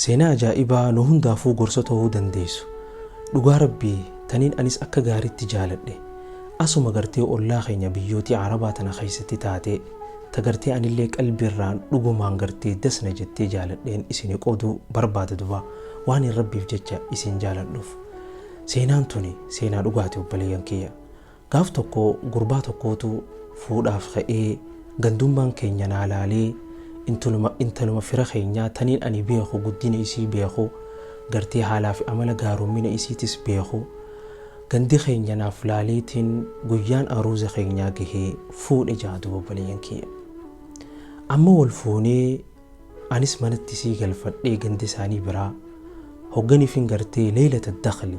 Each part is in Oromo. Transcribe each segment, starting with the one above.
Seenaa ajaa'ibaa nu hundaafuu gorsa tahuu dandeessu. Dhugaa Rabbii taniin anis akka gaaritti jaaladhe. Asuma gartee ollaa keenya biyyootii Arabaa tana keessatti taate ta gartee anillee qalbiirraan dhugumaan gartee das na jettee jaaladheen isini qooduu barbaada duba waaniin Rabbiif jecha isin jaaladhuuf. Seenaan tuni seenaa dhugaati obboleeyyan kiyya. Gaaf tokko gurbaa tokkootu fuudhaaf ka'ee gandummaan keenya naa laalee intaluma intaluma fira keenyaa taniin ani beeku guddina isii beeku gartee haalaa fi amala gaarommina isiitis beeku gandi keenya naaf laaleetiin guyyaan aruuza keenyaa gahee fuudhe ja'a duuba obboleeyyan kiyya. Amma wal fuunee anis manatti isii galfadhee ganda isaanii biraa hogganifin gartee leylata dakhli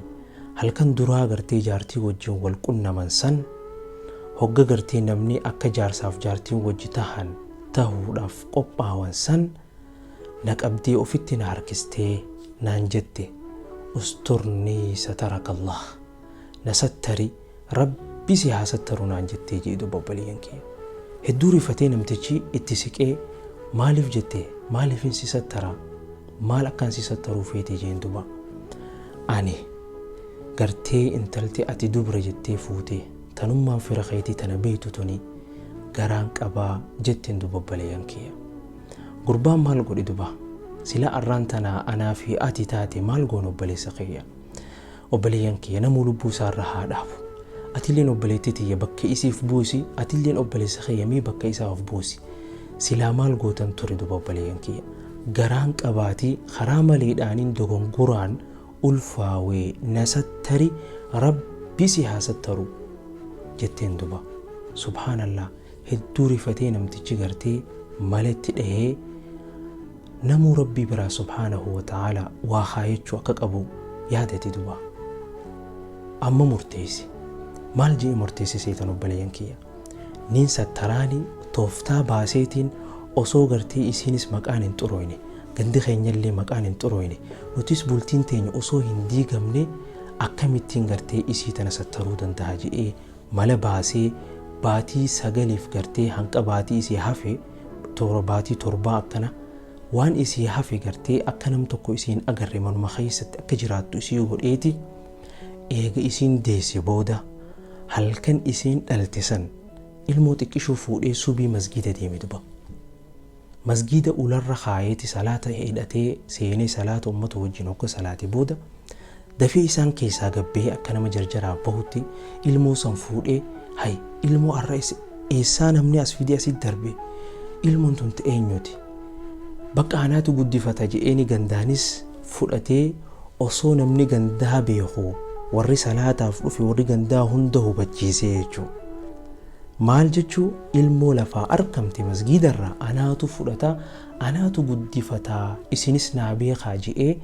halkan duraa gartee jaartii wajjin wal qunnaman san hogga gartee namni akka jaarsaaf jaartiin wajji tahan tahuudhaaf qophaawan san na qabdee ofitti na harkistee naan jette usturnii satarakallah na sattari Rabbi si haa sattaru naan jettee jee duuba obboleeyyan kiyya. Hedduu rifatee namtichi itti siqee maaliif jette maaliifin si sattara maal akkaan si sattaruu feete jeen duuba. Ani gartee intalti ati dubra jettee fuute tanummaan fira keetii tana beeytu tuni garaan qabaa jetteen duuba obboleeyyan kiyya. Gurbaan maal godhe duba sila arraan tana anaa fi ati taate maal goona obboleessa kiyya. Obboleeyyan kiyya namuu lubbuu isaa irra haa dhaabu. Atilleen obboleettii tiyya bakka isiif buusi, atilleen obboleessa kiyya mee bakka isaa of buusi. Silaa maal gootan ture duba obboleeyyan kiyya. Garaan qabaati karaa maleedhaanin dogongoraan ulfaawe na sattari Rabbi si haa sattaru jetteen duba. Subhaanallah hedduu rifatee namtichi gartee maletti dhahee Namuu Rabbii biraa subhaanahu wa ta'aalaa waa kaayachuu akka qabu yaadate duba. Amma murteesse. Maal je'ee murteesse seetan obboleeyyan kiyya? Nin sattaraani tooftaa baaseetiin osoo gartee isiinis maqaan hin xurooyne, gandi keenyallee maqaan hin xurooyne, nutis bultiin teenya osoo hin diigamne akkamittiin gartee isii tana sattaruu dandaha je'ee mala baasee baatii sagaliif gartee hanqa baatii isii hafe toora baatii torbaa akkana waan isii hafe gartee akka nam tokko isii hin agarre manuma keessatti akka jiraattu isii godheeti eega isiin deesse booda halkan isiin dhalte san ilmoo xiqqishuu fuudhee subii masgiida deeme duba. Masgiida ularra kaayeeti salaata hidhatee seenee salaata ummata wajjin hogga salaate booda dafee isaan keessaa gad bahee akka nama jarjaraa bahutti ilmoo san fuudhee hay ilmoo har'a eessaa namni as fidee asitti darbe ilmoon tun ta eenyuti bakka anaatu guddifata je'eeni gandaanis fudhatee osoo namni gandaa beeku warri salaataaf dhufe warri gandaa hunda hubachiisee jechuudha. Maal jechuu ilmoo lafaa arkamte masgiidarraa anaatu fudhata anaatu guddifataa isinis naa beekaa je'ee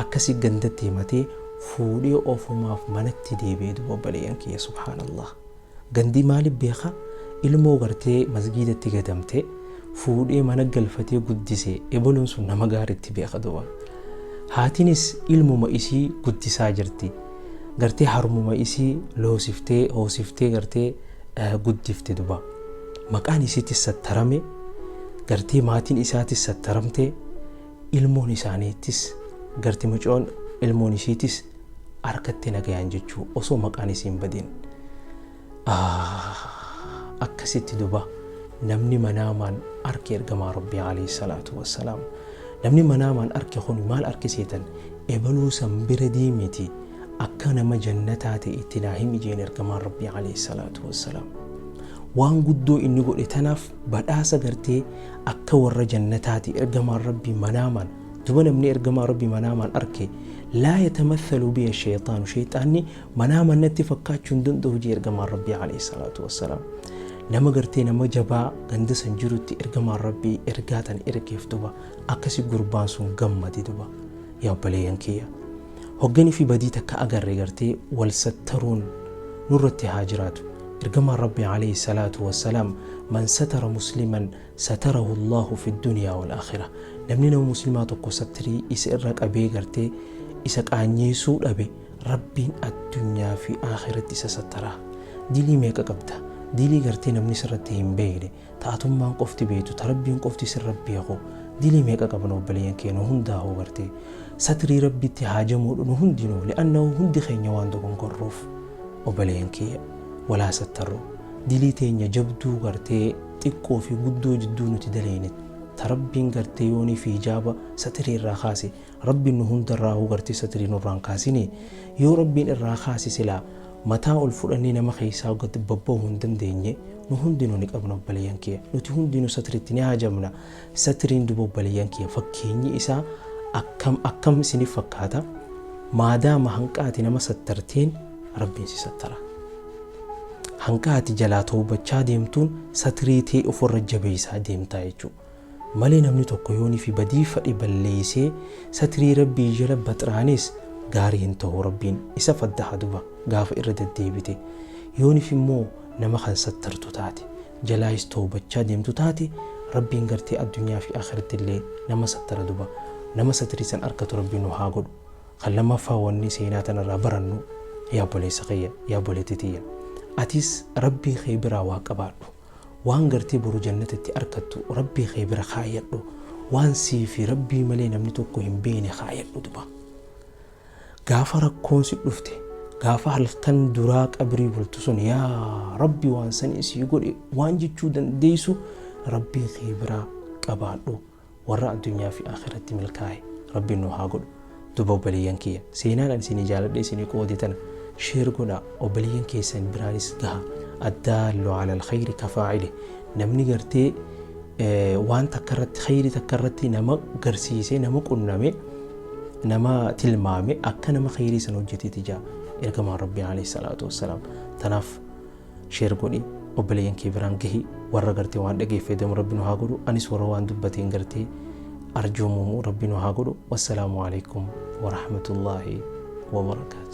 akkasi gandatti himatee fuudhee ofumaaf manatti deebi'e duba obboleeyyan kiyya subhaanallah gandi maalif beeka ilmoo gartee masgiidatti gadamte fuudhee mana galfatee guddise ebaluun sun nama gaaritti beeka duba haatinis ilmuma isii guddisaa jirti gartee harmuma isii loosiftee hoosiftee gartee guddifte duba maqaan isiitis sattarame gartee maatiin isaatis sattaramte ilmoon isaaniittis garte mucoon ilmoon isiitis arkatte nagayaan jechuu osoo maqaan isiin badin akkasitti duba namni manaamaan arke ergamaa rabbii alayhi salaatu wassalaam namni manaamaan arke kun maal arke seetan ebaluu san bira deemiti Akka nama jannataa ta'e itti naa himi jeen ergamaan Rabbii alayhi salaatu wassalaam. Waan guddoo inni godhe tanaaf badhaasa gartee akka warra jannataati ergamaan Rabbii manaamaan duba namni ergamaa Rabbii manaamaan arke laa yatamathalu biya shayxaanu shayxaanni manaamaan natti fakkaachuu hin danda'u jee ergamaan Rabbii alayhi salaatu wassalaam. Nama gartee nama jabaa ganda san jirutti ergamaan Rabbii ergaa tan ergeef duba akkasi gurbaan sun gammade duba yaa obboleeyyan kiyya. Hoggani fi badii takka agarre gartee wal sattaruun nurratti haa jiraatu. Ergamaan Rabbii alayhi salaatu wassalaam man satara musliman satarahu Allahu fi dunyaa wal aakhirah. Namni nama muslimaa tokko sattirii isa irra qabee gartee isa qaanyeessuu dhabe Rabbiin addunyaa fi aakhiratti isa sattaraa. Dilii meeqa qabda? Dilii gartee namni sirratti hin beekne, ta atummaan qofti beektu, ta Rabbiin qofti sirra beeku Dilii meeqa qabna obboleeyyan kee nu hundaahuu gartee satrii Rabbitti haajamuudha nu hundinuu, li'annahu hundi keenya waan dogongorruuf. Obboleeyyan kiyya, walaa sattarru. Dilii teenya jabduu gartee xiqqoo fi guddoo jidduu nuti daleyne, ta Rabbiin gartee yoonii fi hijaaba satrii irraa kaase, Rabbiin nu hundarraahuu gartee satrii nurraa hin kaasinii. Yoo Rabbiin irraa kaase silaa mataa ol fudhannee nama keessaa gad babbahuu hin dandeenye. Nu hundinuu ni qabna obboleeyyan kiyya. Nuti hundinuu satritti ni haajamna. Satriin duba obboleeyyan kiyya fakkeenyi isaa akkam akkam isinif fakkaata? Maadaama hanqa ati nama sattarteen Rabbiin si sattara. Hanqa ati jalaa towbachaa deemtuun satrii tee ofirra jabeeysaa deemtaa jechuu. Malee namni tokko yoonii fi badii fadhe balleeysee satrii Rabbii jala baxraanis gaarii hin tahu, Rabbiin isa faddaha duba gaafa irra deddeebite. Yoonif immoo nama kan sattartu taate, jalaayis towbachaa deemtu taate, Rabbiin gartee addunyaa fi akhiratti illee nama sattara duba. Nama satrii san arkatu Rabbiin nu haa godhu. Kan lammaffaa wanni seenaa tanarraa barannu, yaa obboleessa kiyya, yaa obboleettii tiyya, atis Rabbii kee biraa waa qabaadhu. Waan gartee boru jannata itti arkattu Rabbii kee bira kaayyadhu. Waan sii fi Rabbii malee namni tokko hin beeyne kaayyadhu duba. Gaafa rakkoon si dhufte, gaafa halkan duraa qabrii bultu sun, yaa Rabbi waan sanii sii godhe waan jechuu dandeeysu Rabbii kee biraa qabaadhu. Warra addunyaa fi akhiratti milkaahe Rabbiin nu haa godhu. Duba obboleeyyan kiyya, seenaan ani isinii jaaladhee isinii qoode tana share godhaa, obboleeyyan keessan biraanis gaha. Addaallu alal khayri kafaa'ili. Namni gartee waan takka irratti, khayrii takka irratti nama garsiisee, nama qunname, nama tilmaame, akka nama khayrii san hojjeteeti jaa ergamaan Rabbii alayhi salaatu wassalaam. Tanaaf share godhi, obboleeyyan kee biraan gahi. Warra gartee waan dhageef fayyadamu Rabbi nu haa godhu. Anis warra waan dubbateen gartee arjoomumu Rabbi nu haa godhu. Wassalaamu alaikum warahmatullaahi wabarakaatu.